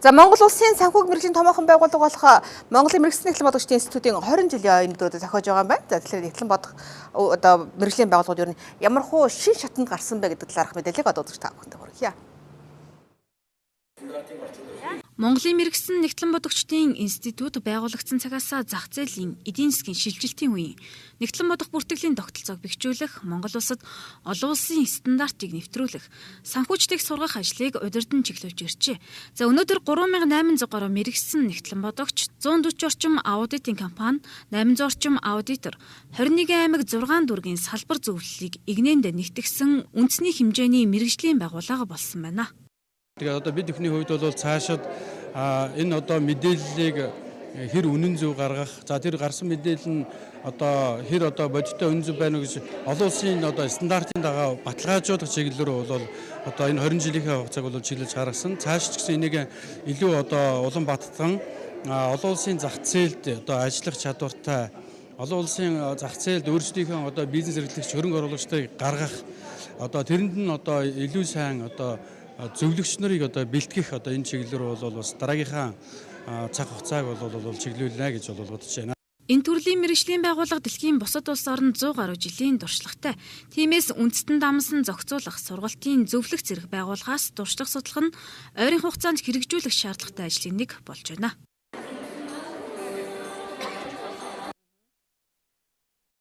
За, Монгол улсын санхүүгийн мэргэжлийн томоохон байгууллага болох Монголын мэргэшсэн нягтлан бодогчдын институтын 20 жилийн оюунууд зохиож байгаа юм байна. За, тэгэхээр нягтлан бодох одоо мэргэжлийн байгууллагууд ер нь ямар хуу шин шатанд гарсан бэ гэдэг талаарх мэдээллийг одоо үзэж та бүхэндээ хүргье. Монголын мэргэшсэн нягтлан бодогчдын институт байгуулагдсан цагаасаа зах зээлийн эдийн засгийн шилжилтийн үеийн нягтлан бодох бүртгэлийн тогтолцоог бэхжүүлэх, Монгол улсад олон улсын стандартыг нэвтрүүлэх, санхүүчдийг сургах ажлыг удирдан чиглүүлж иржээ. За, өнөөдөр 3800 гаруй мэргэшсэн нягтлан бодогч, 140 орчим аудитын компани, 800 орчим аудитор, 21 аймаг 6 дүүргийн салбар зөвлөлийг эгнээнд нэгтгсэн үндэсний хэмжээний мэргэжлийн байгууллага болсон байна. Тэгээд одоо бид бүхний хувьд бол цаашид энэ одоо мэдээллийг хэр үнэн зөв гаргах, за, тэр гарсан мэдээлэл нь одоо хэр одоо бодиттой үнэн зөв байна уу гэж олон улсын одоо стандартын дагуу баталгаажуулах чиглэл рүү бол одоо энэ 20 жилийнхээ хугацааг бол чиглэж гаргасан. Цааш ч гэсэн энийг илүү одоо улам баттган олон улсын зах зээлд одоо ажиллах чадвартай, олон улсын зах зээлд өөрсдийнхөө одоо бизнес эрхлэгч, хөрөнгө оруулагчдыг гаргах, одоо тэрэнд нь одоо илүү сайн одоо зөвлөгч нарыг одоо бэлтгэх одоо энэ чиглэл рүү бол бас дараагийнхаа цаг хугацааг бол чиглүүлнэ гэж бол бодож байна. Энэ төрлийн мэргэжлийн байгууллага дэлхийн бусад улс оронд 100 гаруй жилийн туршлагатай. Тиймээс үндэстэн дамсан зохицуулах, сургалтын зөвлөх зэрэг байгууллагаас туршлага судлах нь ойрын хугацаанд хэрэгжүүлэх шаардлагатай ажлын нэг болж байна.